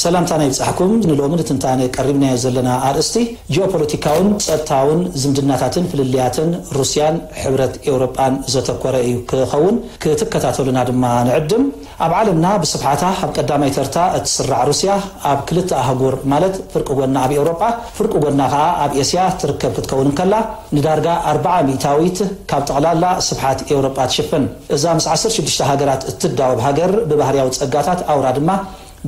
ሰላምታና ይብጻሕኩም። ንሎሚ ንትንታነ ቀሪብናዮ ዘለና ኣርእስቲ ጂኦፖለቲካውን ጸጥታውን ዝምድናታትን ፍልልያትን ሩስያን ሕብረት ኤውሮጳን ዘተኮረ እዩ ክኸውን። ክትከታተሉና ድማ ንዕድም። ኣብ ዓለምና ብስፍሓታ ኣብ ቀዳማይ ተርታ እትስራዕ ሩስያ ኣብ ክልተ ኣህጉር ማለት ፍርቂ ጎና ኣብ ኤውሮጳ፣ ፍርቂ ጎና ከኣ ኣብ ኤስያ ትርከብ ክትከውን እንከላ፣ ንዳርጋ ኣርብዓ ሚእታዊት ካብ ጠቕላላ ስፍሓት ኤውሮጳ ትሽፍን። እዛ ምስ ዓሰርተ ሽዱሽተ ሃገራት እትዳወብ ሃገር ብባህርያዊ ጸጋታት ኣውራ ድማ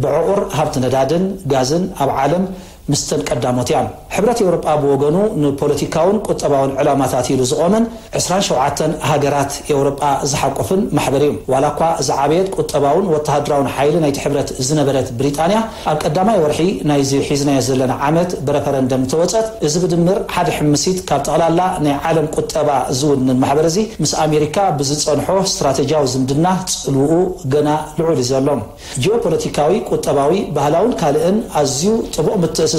ብዕቑር ሃብቲ ነዳድን ጋዝን ኣብ ዓለም ምስተን ቀዳሞት እያ። ሕብረት ኤውሮጳ ብወገኑ ንፖለቲካውን ቁጠባውን ዕላማታት ኢሉ ዝቖመን ዕስራን ሸውዓተን ሃገራት ኤውሮጳ ዝሓቁፍን ማሕበር እዩ። ዋላ እኳ ዝዓበየት ቁጠባውን ወተሃደራውን ሓይሊ ናይቲ ሕብረት ዝነበረት ብሪጣንያ ኣብ ቀዳማይ ወርሒ ናይዚ ሒዝናዮ ዘለና ዓመት ብረፈረንደም እንተወጸት፣ እዚ ብድምር ሓደ ሕምሲት ካብ ጠቕላላ ናይ ዓለም ቁጠባ ዝውንን ማሕበር እዚ ምስ ኣሜሪካ ብዝጸንሖ ስትራተጂያዊ ዝምድና ጽልውኡ ገና ልዑል እዩ ዘሎ። ጂኦፖለቲካዊ፣ ቁጠባዊ፣ ባህላውን ካልእን ኣዝዩ ጥቡቕ ምትእስሳር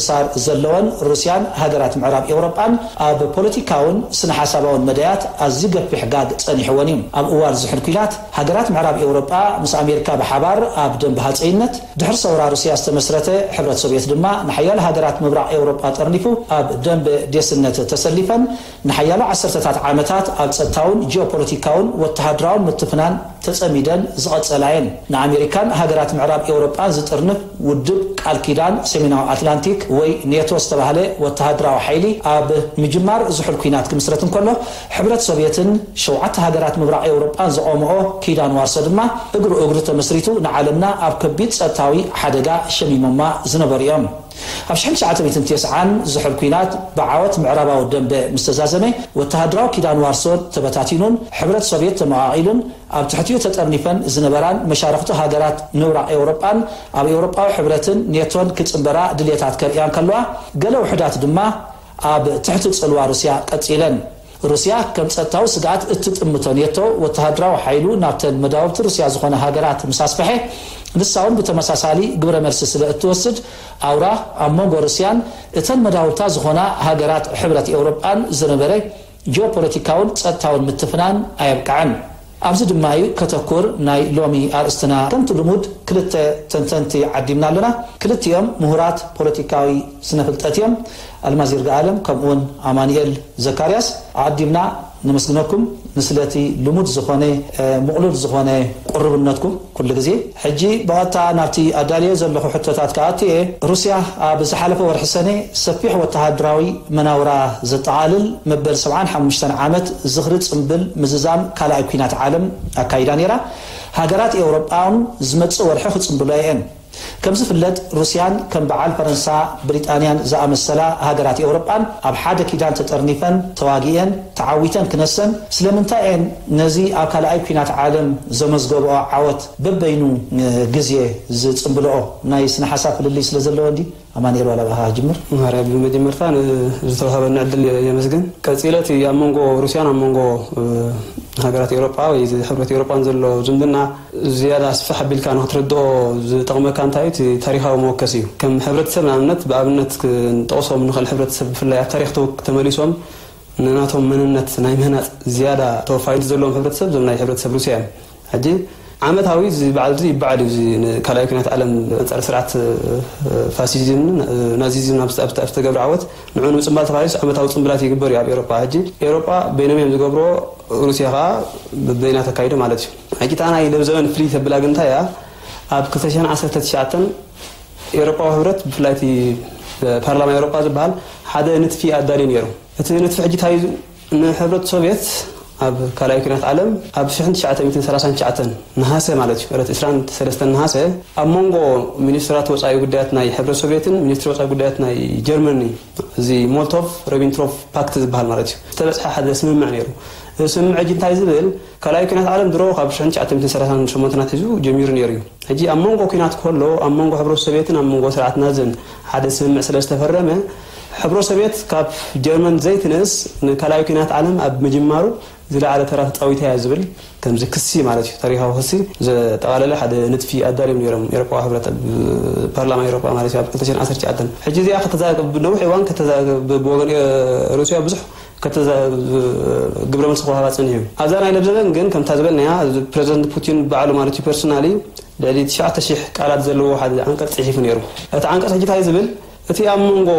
ዘለወን ሩስያን ሃገራት ምዕራብ ኤውሮጳን ኣብ ፖለቲካውን ስነ ሓሳባውን መዳያት ኣዝዩ ገፊሕ ጋግ ጸኒሕወን እዩ። ኣብ እዋን ዝሑል ኲናት፣ ሃገራት ምዕራብ ኤውሮጳ ምስ ኣሜሪካ ብሓባር ኣብ ደንበ ሃጸይነት፣ ድሕሪ ሰውራ ሩስያ ዝተመስረተ ሕብረት ሶቭየት ድማ ንሓያሎ ሃገራት ምብራቕ ኤውሮጳ ጠርኒፉ ኣብ ደንበ ዴስነት ተሰሊፈን ንሓያሎ ዓሰርተታት ዓመታት ኣብ ጸጥታውን ጂኦፖለቲካውን ወተሃደራውን ምትፍናን ተጸሚደን ዝቐጸላ እየን። ንኣሜሪካን ሃገራት ምዕራብ ኤውሮጳን ዝጥርንፍ ውድብ ቃል ኪዳን ሰሜናዊ ኣትላንቲክ ወይ ኔቶ ዝተባህለ ወተሃደራዊ ሓይሊ ኣብ ምጅማር ዝሑል ኲናት ክምስረት እንከሎ፣ ሕብረት ሶቭየትን ሸውዓተ ሃገራት ምብራቕ ኤውሮጳን ዘቖምኦ ኪዳን ዋርሶ ድማ እግሩ እግሩ ተመስሪቱ ንዓለምና ኣብ ከቢድ ጸጥታዊ ሓደጋ ሸሚሞማ ዝነበሩ እዮም። ኣብ ሽሕን ትሽዓተ ሚእትን ተስዓን ዝሑል ኲናት ብዓወት ምዕራባዊ ደንበ ምስ ተዛዘመ፣ ወተሃደራዊ ኪዳን ዋርሶ ተበታቲኑን ሕብረት ሶቭየት ተመቓቒሉን፣ ኣብ ትሕቲኡ ተጠርኒፈን ዝነበራን መሻርኽቱ ሃገራት ምብራቕ ኤውሮጳን ኣብ ኤውሮጳዊ ሕብረትን ኔቶን ክጽንበራ ድልየታት ከርእያ እንከለዋ፣ ገለ ውሑዳት ድማ ኣብ ትሕቲ ጽልዋ ሩስያ ቀጺለን። ሩስያ ከም ጸጥታዊ ስግኣት እትጥምቶ ኔቶ ወተሃደራዊ ሓይሉ ናብተን መዳውብቲ ሩስያ ዝኾና ሃገራት ምስ ኣስፍሐ፣ ንሳ እውን ብተመሳሳሊ ግብረ መልሲ ስለ እትወስድ፣ ኣውራ ኣብ መንጎ ሩስያን እተን መዳውብታ ዝኾና ሃገራት ሕብረት ኤውሮጳን ዝነበረ ጂኦፖለቲካውን ጸጥታውን ምትፍናን ኣየብቅዐን። ኣብዚ ድማ እዩ ከተኩር ናይ ሎሚ ኣርእስትና። ከምቲ ልሙድ ክልተ ተንተንቲ ዓዲምና ኣለና። ክልቲኦም ምሁራት ፖለቲካዊ ስነ ፍልጠት እዮም። ኣልማዝ ይርጋኣለም ከምኡውን ኣማኑኤል ዘካርያስ፣ ኣቐዲምና ነመስግነኩም ንስለቲ ልሙድ ዝኾነ፣ እ፣ ምቕሉል ዝኾነ ቁርብነትኩም ኩሉ ግዜ። ሕጂ ብቐጥታ ናብቲ ኣዳልዮ ዘለኹ ሕቶታት ክኣቱ እየ። ሩስያ ኣብ ዝሓለፈ ወርሒ ሰነ ሰፊሕ ወተሃደራዊ መናውራ ዘጠቓልል መበል ሰብዓን ሓሙሽተን ዓመት ዝኽሪ ጽምብል ምዝዛም ካልኣይ ኲናት ዓለም ኣካይዳ ነይራ። ሃገራት ኤውሮጳ እውን ዝመጽእ ወርሒ ክጽምብሎ እየን። ከም ዝፍለጥ፣ ሩስያን ከም በዓል ፈረንሳ፣ ብሪጣንያን ዝኣመሰላ ሃገራት ኤውሮጳን ኣብ ሓደ ኪዳን ተጠርኒፈን፣ ተዋጊኤን፣ ተዓዊተን ክነሰን፣ ስለምንታይ እየን ነዚ ኣብ ካልኣይ ኲናት ዓለም ዘመዝገብኦ ዓወት በበይኑ ግዜ ዝጽምብልኦ? ናይ ስነ ሓሳብ ፍልልይ ስለ ዘለዎ እንዲ። ኣማኑኤል፣ ዋላ ብኣኻ ጅምር። ማርያ፣ ብመጀመርታ ንዝተዋሃበኒ ዕድል የመስግን። ቀጺለ እቲ ኣብ መንጎ ሩስያን ኣብ መንጎ፣ እ፣ ሃገራት ኤውሮጳ ወይ እዚ ሕብረት ኤውሮጳን ዘሎ ዝምድና ዝያዳ ስፍሕ ኣቢልካ ንክትርድኦ ዝጠቕመካ እንታይ እዩ? እቲ ታሪኻዊ መወከሲ እዩ። ከም ሕብረተሰብ ንኣብነት፣ ብኣብነት ክንጠቕሶም ንኽእል፣ ሕብረተሰብ ብፍላይ ኣብ ታሪኽ ተወክ-፣ ተመሊሶም ንናቶም መንነት ናይ ምህናጽ ዝያዳ ተወፋይነት ዘለዎም ሕብረተሰብ እዞም ናይ ሕብረተሰብ ሩስያ እዮም። ሕጂ ዓመታዊ እዚ በዓል እዚ ይበዓል እዩ። እዚ ንካልኣይ ኲናት ዓለም ኣንጻር ስርዓት፣ እ፣ ፋሲዝምን፣ እ፣ ናዚዝምን ኣብ፣ ኣብ፣ ኣብ ዝተገብረ ዓወት ንዕኡ ንምጽንባል ተባሂሉስ ዓመታዊ ጽምብላት ይግበር እዩ ኣብ ኤውሮጳ። ሕጂ ኤውሮጳ በይኖም እዮም ዝገብርዎ፣ ሩስያ ከኣ በበይና ተካይዶ ማለት እዩ። ሕጂ እታ ናይ ለብዘበን ፍልይ ተብላ ግን እንታይ እያ? ኣብ ክልተ ሽሕን ዓሰርተ ትሽዓተን ኤውሮጳዊ ሕብረት ብፍላይ እቲ ፓርላማ ኤውሮጳ ዝበሃል ሓደ ንጥፊ ኣዳልዩ ነይሩ። እቲ ንጥፊ ሕጂ እንታይ እዩ? ንሕብረት ሶቭየት ኣብ ካልኣይ ኲናት ዓለም ኣብ ሽሕን ትሽዓተ ሚእትን ሰላሳን ትሽዓተን ነሃሰ ማለት እዩ፣ ዕለት ዕስራን ሰለስተን ነሃሰ ኣብ መንጎ ሚኒስትራት ወጻኢ ጉዳያት ናይ ሕብረት ሶቭየትን ሚኒስትሪ ወጻኢ ጉዳያት ናይ ጀርመኒ፣ እዚ ሞልቶቭ ሪበንትሮፕ ፓክት ዝበሃል ማለት እዩ፣ ዝተበጽሐ ሓደ ስምምዕ ነይሩ። እዚ ስምምዕ ሕጂ እንታይ ዝብል? ካልኣይ ኲናት ዓለም ድሮ ካብ ሽሕን ትሽዓተ ሚእትን ሰላሳን ሸሞንተን ኣትሒዙ ጀሚሩ ነይሩ እዩ። ሕጂ ኣብ መንጎ ኲናት ከሎ፣ ኣብ መንጎ ሕብረት ሶቭየትን ኣብ መንጎ ስርዓት ናዝን ሓደ ስምምዕ ስለ ዝተፈረመ፣ ሕብረት ሶቭየት ካብ ጀርመን ዘይትንእስ፣ ንካልኣይ ኲናት ዓለም ኣብ ምጅማሩ ዝለዓለ ተራ ተጻዊታ እያ ዝብል፣ ከምዚ ክሲ ማለት እዩ፣ ታሪኻዊ ክሲ ዘጠቓለለ ሓደ ንጥፊ ኣዳልዮም ነይሮም ኤውሮጳዊ ሕብረት፣ ኣብ ፓርላማ ኤውሮጳ ማለት እዩ፣ ኣብ ክልተ ሽሕን ዓሰርተ ትሽዓተን። ሕጂ እዚኣ ከተዛረብ፣ ብነዊሕ እዋን ከተዛረብ፣ ብወገን፣ እ፣ ሩስያ ብዙሕ ከተዛ-፣ ግብረ መልሲ ክወሃባ ጸኒሑ እዩ። ኣብዛ ናይ ለብዘበን ግን ከምታ ዝበልናያ፣ እዚ ፕረዚደንት ፑቲን ባዕሉ ማለት እዩ ፐርሶናሊ ልዕሊ ትሽዓተ ሽሕ ቃላት ዘለዎ ሓደ ዓንቀጽ ጽሒፉ ነይሩ። እቲ ዓንቀጽ ሕጂ እንታይ ዝብል? እቲ ኣብ መንጎ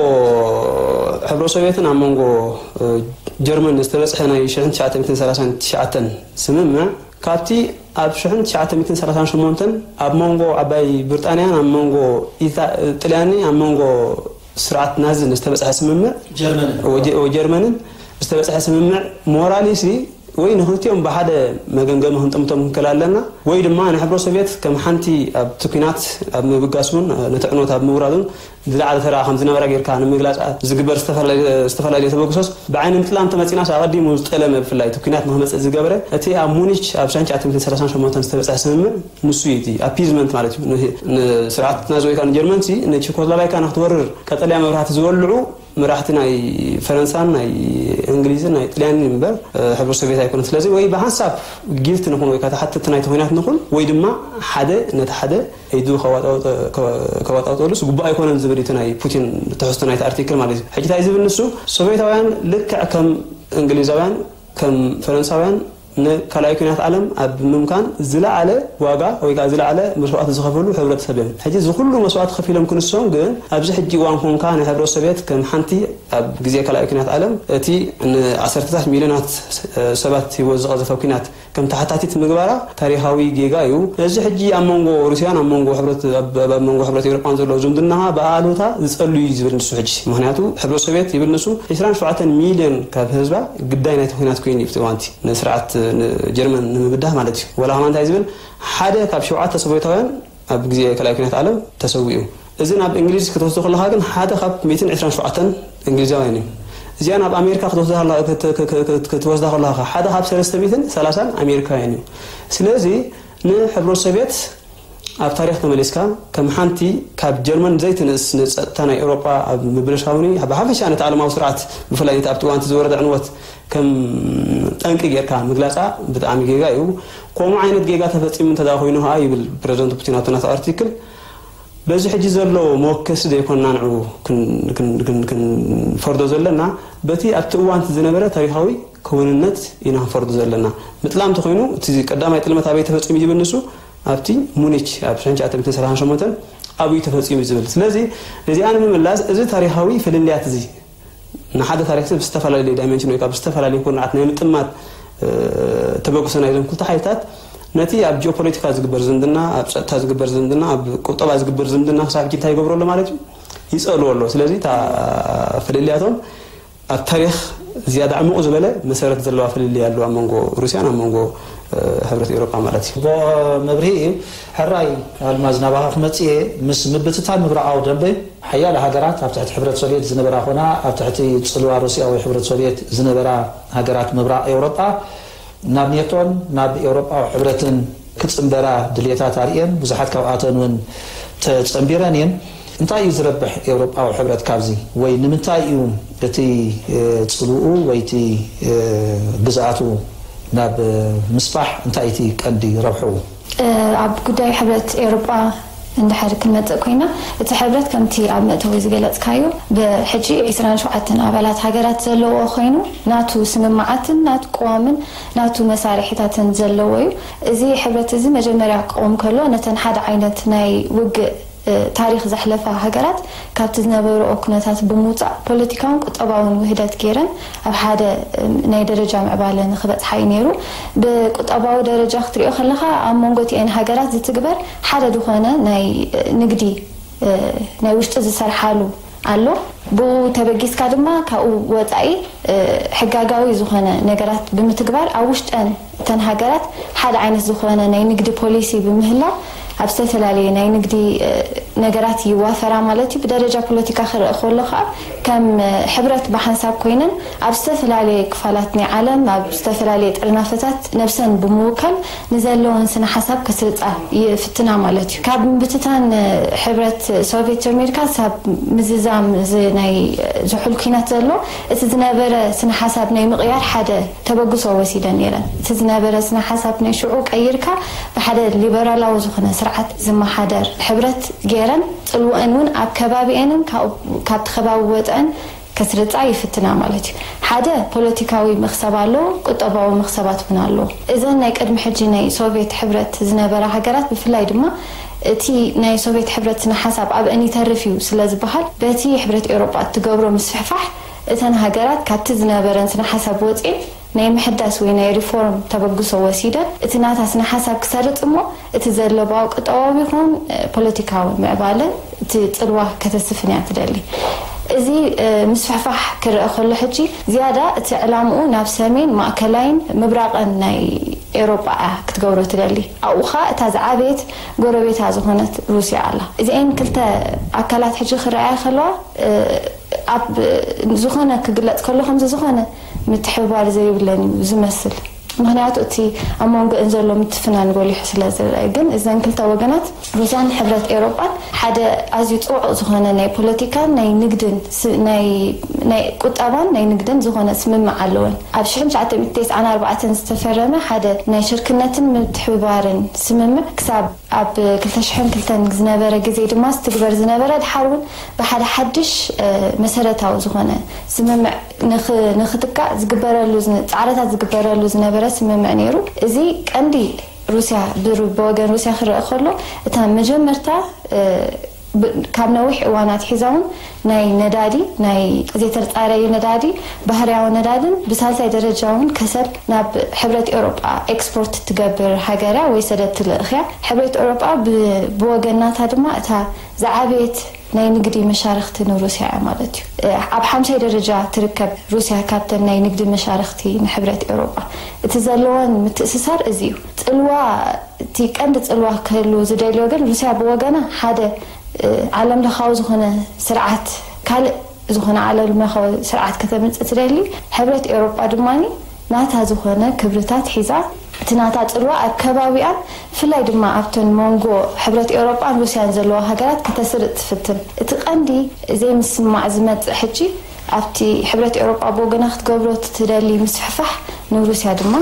ሕብረ ሶቪየትን ኣብ መንጎ ጀርመን ዝተበጽሐ ናይ ሽሕን ትሽዓተ ሚእትን ሰላሳን ትሽዓተን ስምምዕ፣ ካብቲ ኣብ ሽሕን ትሽዓተ ሚእትን ሰላሳን ሸሞንተን ኣብ መንጎ ዓባይ ብሪጣንያን ኣብ መንጎ ጥልያንን ኣብ መንጎ ስርዓት ናዝን ዝተበጽሐ ስምምዕ፣ ጀርመንን ዝተበጽሐ ስምምዕ ሞራሊሲ ወይ ንክልቲኦም ብሓደ መገምገሚ ክንጥምቶም ክንክእል ኣለና፣ ወይ ድማ ንሕብረ ሶቪየት ከም ሓንቲ ኣብቲ ኲናት ኣብ ምብጋስ እውን ነቲ ዕንወት ኣብ ምውራድ እውን ዝለዓለ ተራ ከም ዝነበራ ጌርካ ንምግላጽ ዝግበር ዝተፈላለዩ ተበግሶስ ብዓይኒ ምጥላም ተመጺናስ ኣቐዲሙ ዝጠለመ ብፍላይ እቲ ኲናት ንክመጽእ ዝገበረ እቲ ኣብ ሙኒች ኣብ ሽሕን ትሽዓተ ሚእትን ሰላሳን ሸሞንተን ዝተበጽሐ ስምምዕ ንሱ እዩ። እቲ ኣፒዝመንት ማለት እዩ። ንስርዓት ናዚ ወይ ከዓ ንጀርመን ሲ ንቼኮስሎቫኪያ ንክትወርር ቀጠልያ መብራህቲ ዝወልዑ መራሕቲ ናይ ፈረንሳን ናይ እንግሊዝን ናይ ጥልያንን እምበር ሕብረ ሶቪየት ኣይኮነን። ስለዚ ወይ ብሓንሳብ ጊልት ንኹን ወይ ከዓ ተሓተቲ ናይቲ ኹናት ንኹን ወይ ድማ ሓደ ነቲ ሓደ ኢዱ ከዋጣውጠሉስ ግቡእ ኣይኮነን ዝብል እቲ ናይ ፑቲን ትሕዝቶ ናይቲ ኣርቲክል ማለት እዩ። ሕጂ እንታይ ዝብል ንሱ ሶቪየታውያን ልክዕ ከም እንግሊዛውያን ከም ፈረንሳውያን ንካልኣይ ኩናት ዓለም ኣብ ምምካን ዝለዓለ ዋጋ ወይ ከዓ ዝለዓለ መስዋእቲ ዝኸፈሉ ሕብረተሰብ እዮም። ሕጂ እዚ ኩሉ መስዋእቲ ከፊሎም ክንሶም ግን ኣብዚ ሕጂ እዋን ኮንካ ንሕብረ ሶቪየት ከም ሓንቲ ኣብ ግዜ ካልኣይ ኩናት ዓለም እቲ ንዓሰርተታት ሚልዮናት ሰባት ህይወት ዝቐዘፈ ኩናት ከም ተሓታቲት ምግባራ ታሪኻዊ ጌጋ እዩ። እዚ ሕጂ ኣብ መንጎ ሩስያን ኣብ መንጎ ሕብረት ኣብ መንጎ ሕብረት ኤውሮጳን ዘሎ ዝምድና ብኣሉታ ዝጸሉ እዩ ዝብል ንሱ ሕጂ ምክንያቱ ሕብረ ሶቪየት ይብል ንሱ ዕስራን ሸውዓተን ሚልዮን ካብ ህዝባ ግዳይ ናይቲ ኩናት ኮይኑ እዩ ኣብቲ እዋንቲ ንስርዓት ጀርመን ንምብዳህ ማለት እዩ። ወላ ከማ እንታይ ዝብል ሓደ ካብ ሸውዓተ ሶቪየታውያን ኣብ ግዜ ካልኣይ ኩናት ዓለም ተሰዊኡ። እዚ ናብ እንግሊዝ ክትወስዶ ከለካ ግን ሓደ ካብ ሚእትን ዕስራን ሸውዓተን እንግሊዛውያን እዩ። እዚኣ ናብ ኣሜሪካ ክትወስዳ ከለካ ሓደ ካብ ሰለስተ ሚእትን ሰላሳን ኣሜሪካውያን እዩ። ስለዚ ንሕብረት ሶቪየት ኣብ ታሪኽ ተመሊስካ ከም ሓንቲ ካብ ጀርመን ዘይትንእስ ንጸጥታ ናይ ኤውሮጳ ኣብ ምብልሻው ብሓፈሻ ነቲ ዓለማዊ ስርዓት ብፍላይ ነቲ ኣብቲ እዋንቲ ዝወረደ ዕንወት ከም ጠንቂ ጌርካ ምግላጻ ብጣዕሚ ጌጋ እዩ። ከምኡ ዓይነት ጌጋ ተፈጺሙ እንተ ኮይኑ ኸዓ ይብል ፕረዚደንት ፑቲን ኣብቲ ናቱ ኣርቲክል በዚ ሕጂ ዘሎ መወከሲ ዘይኮንና ንዕኡ ክንፈርዶ ዘለና በቲ ኣብቲ እዋንቲ ዝነበረ ታሪኻዊ ክውንነት ኢና ክንፈርዶ ዘለና። ምጥላም እንተኮይኑ እቲ ቀዳማይ ጥልመት ኣበይ ተፈጺሙ ይብል ንሱ ኣብቲ ሙኒች ኣብ ሽሕን ትሽዓተ ሚእትን ሰላሳን ሸሞንተን ኣብዩ ተፈጺሙ ዝብል። ስለዚ ነዚኣ ንምምላስ እዚ ታሪኻዊ ፍልልያት እዚ ንሓደ ታሪክ ብዝተፈላለየ ዳይመንሽን ወይ ካብ ዝተፈላለዩ ኩርናዓት ናይ ምጥማት ተበግሶ ናይዞም ክልተ ሓይልታት ነቲ ኣብ ጂኦፖለቲካ ዝግበር ዝምድና፣ ኣብ ጸጥታ ዝግበር ዝምድና፣ ኣብ ቁጠባ ዝግበር ዝምድና ክሳብ ሕጂ እንታይ ይገብሮ ኣሎ ማለት እዩ? ይጸልዎ ኣሎ። ስለዚ እታ ፍልልያቶም ኣብ ታሪኽ ዝያዳ ዕሙቕ ዝበለ መሰረት ዘለዋ ፍልልይ ኣለዋ ኣብ መንጎ ሩስያን ኣብ መንጎ ሕብረት ኤውሮጳ ማለት እዩ። ጽቡቕ መብርሂ እዩ። ሕራይ ኣልማዝ ናባኻ ክመጽእ እየ። ምስ ምብትታን ምብራቓዊ ደንበ ሓያለ ሃገራት ኣብ ትሕቲ ሕብረት ሶቪየት ዝነበራ ኮና ኣብ ትሕቲ ጽልዋ ሩስያ ወይ ሕብረት ሶቪየት ዝነበራ ሃገራት ምብራቕ ኤውሮጳ ናብ ኔቶን ናብ ኤውሮጳዊ ሕብረትን ክጽንበራ ድልየታት ኣርእየን፣ ብዙሓት ካብኣተን እውን ተጸንቢረን እየን። እንታይ እዩ ዝረብሕ ኤውሮጳዊ ሕብረት ካብዚ? ወይ ንምንታይ እዩ እቲ ጽልኡ ወይ እቲ ግዝኣቱ ናብ ምስፋሕ እንታይ እቲ ቀንዲ ረብሕኡ? ኣብ ጉዳይ ሕብረት ኤውሮጳ እንድሕር ክንመጽእ ኮይና፣ እቲ ሕብረት ከምቲ ኣብ መእተዊ ዝገለጽካዮ ብሕጂ ዕስራን ሸውዓተን ኣባላት ሃገራት ዘለዎ ኮይኑ ናቱ ስምምዓትን ናቱ ቅዋምን ናቱ መሳርሒታትን ዘለዎ እዩ። እዚ ሕብረት እዚ መጀመርያ ክቆም ከሎ ነተን ሓደ ዓይነት ናይ ውግእ ታሪኽ ዘሕለፋ ሃገራት ካብቲ ዝነበርኦ ኩነታት ብምውፃእ ፖለቲካውን ቁጠባውን ውህደት ገይረን ኣብ ሓደ ናይ ደረጃ ምዕባለ ንክበፅሓ እዩ ነይሩ። ብቁጠባዊ ደረጃ ክትሪኦ ከለካ ኣብ መንጎ እቲአን ሃገራት ዝትግበር ሓደ ዝኾነ ናይ ንግዲ ናይ ውሽጢ ዝሰርሓሉ ኣሎ። ብኡ ተበጊስካ ድማ ካብኡ ወፃኢ ሕጋጋዊ ዝኾነ ነገራት ብምትግባር ኣብ ውሽጠን እተን ሃገራት ሓደ ዓይነት ዝኾነ ናይ ንግዲ ፖሊሲ ብምህላው ኣብ ዝተፈላለየ ናይ ንግዲ ነገራት ይዋፈራ ማለት እዩ። ብደረጃ ፖለቲካ ክረአ ከሎ ከዓ ከም ሕብረት ብሓንሳብ ኮይነን ኣብ ዝተፈላለየ ክፋላት ናይ ዓለም ኣብ ዝተፈላለየ ጥርናፈታት ነብሰን ብምውካል ንዘለወን ስነ ሓሳብ ከስርጻ ይፍትና ማለት እዩ። ካብ ምብትታን ሕብረት ሶቪየት ጀሚርካ ሳብ ምዝዛም እዚ ናይ ዝሑል ኩናት ዘሎ እቲ ዝነበረ ስነ ሓሳብ ናይ ምቕያር ሓደ ተበግሶ ወሲደን ነይረን። እቲ ዝነበረ ስነ ሓሳብ ናይ ሽዑ ቀይርካ ብሓደ ሊበራላዊ ዝኾነ ስርዓት ዝመሓደር ሕብረት ገይረን ጽልወአን እውን ኣብ ከባቢአንን ካብቲ ከባቢ ወፀአን ከስርጻ ይፍትና ማለት እዩ። ሓደ ፖለቲካዊ መኽሰብ ኣለዎ፣ ቁጠባዊ መኽሰባት እውን ኣለዎ። እዘን ናይ ቅድሚ ሕጂ ናይ ሶቪየት ሕብረት ዝነበራ ሃገራት፣ ብፍላይ ድማ እቲ ናይ ሶቪየት ሕብረት ስነ ሓሳብ ኣብአን ይተርፍ እዩ ስለ ዝበሃል፣ በቲ ሕብረት ኤውሮጳ እትገብሮ ምስፍሕፋሕ እተን ሃገራት ካብቲ ዝነበረን ስነ ሓሳብ ወጺኤን ናይ ምሕዳስ ወይ ናይ ሪፎርም ተበግሶ ወሲደን፣ እቲ ናታ ስነ ሓሳብ ክሰርጽ እሞ እቲ ዘለዋ ቁጠባዊ ይኹን ፖለቲካዊ ምዕባለ እቲ ጽልዋ ከተስፍን እያ ትደሊ። እዚ ምስፍሕፋሕ ክረአ ከሎ ሕጂ ዝያዳ እቲ ዕላምኡ ናብ ሰሜን ማእከላይን ምብራቕን ናይ ኤውሮጳ ክትገብሮ ትደሊ። ኣብኡ ኸኣ እታ ዝዓበየት ጎረቤታ ዝኾነት ሩስያ ኣላ። እዚአን ክልተ ኣካላት ሕጂ ክረኣያ ከለዋ ኣብ ዝኾነ ክግለጽ ከሎ ከምዚ ዝኾነ ምትሕብባር ዘይብለን እዩ ዝመስል። ምኽንያቱ እቲ ኣብ መንጎ እን ዘሎ ምትፍናን ጎሊሑ ስለ ዝረአ። ግን እዘን ክልተ ወገናት ሩስያን ሕብረት ኤውሮጳን ሓደ ኣዝዩ ጽዑቕ ዝኾነ ናይ ፖለቲካን ናይ ንግድን ናይ ቁጠባን ናይ ንግድን ዝኾነ ስምምዕ ኣለወን። ኣብ ሽሕን ትሽዓተ ሚእትን ተስዓን ኣርባዕተን ዝተፈረመ ሓደ ናይ ሽርክነትን ምትሕብባርን ስምምዕ ክሳብ ኣብ ክልተ ሽሕን ክልተን ዝነበረ ግዜ ድማ ዝትግበር ዝነበረ፣ ድሓር እውን ብሓደ ሓድሽ መሰረታዊ ዝኾነ ስምምዕ ንኽትካእ ዝግበረሉ ፃዕርታት ዝግበረሉ ዝነበረ ስምምዕ ነይሩ። እዚ ቀንዲ ሩስያ ብወገን ሩስያ ክረአ ከሎ እታ መጀመርታ ካብ ነዊሕ እዋናት ሒዛ እውን ናይ ነዳዲ ናይ ዘይተፃረየ ነዳዲ ባህርያዊ ነዳድን ብሳልሳይ ደረጃ እውን ከሰል ናብ ሕብረት ኤውሮጳ ኤክስፖርት ትገብር ሃገር እያ ወይ ሰደድ ትልእኽ እያ። ሕብረት ኤውሮጳ ብወገናታ ድማ እታ ዝዓበየት ናይ ንግዲ መሻርክቲ ንሩስያ እያ ማለት እዩ። ኣብ ሓምሳይ ደረጃ ትርከብ ሩስያ ካብተን ናይ ንግዲ መሻርክቲ ንሕብረት ኤውሮጳ። እቲ ዘለወን ምትእስሳር እዚ እዩ። ፅልዋ እቲ ቀንዲ ፅልዋ ክህሉ ዝደልዮ ግን ሩስያ ብወገና ሓደ ዓለም ለኻዊ ዝኾነ ስርዓት ካልእ ዝኾነ ዓለም ለኻዊ ስርዓት ከተምፅእ ትደሊ። ሕብረት ኤውሮጳ ድማ ናታ ዝኾነ ክብርታት ሒዛ እቲ ናታ ፅልዋ ኣብ ከባቢኣን ብፍላይ ድማ ኣብተን መንጎ ሕብረት ኤውሮጳን ሩስያን ዘለዋ ሃገራት ከተስርጥ ትፍትን። እቲ ቀንዲ ዘይምስምማዕ ዝመፅእ ሕጂ ኣብቲ ሕብረት ኤውሮጳ ብወገና ክትገብሮ ትደሊ ምስፍሕፋሕ ንሩስያ ድማ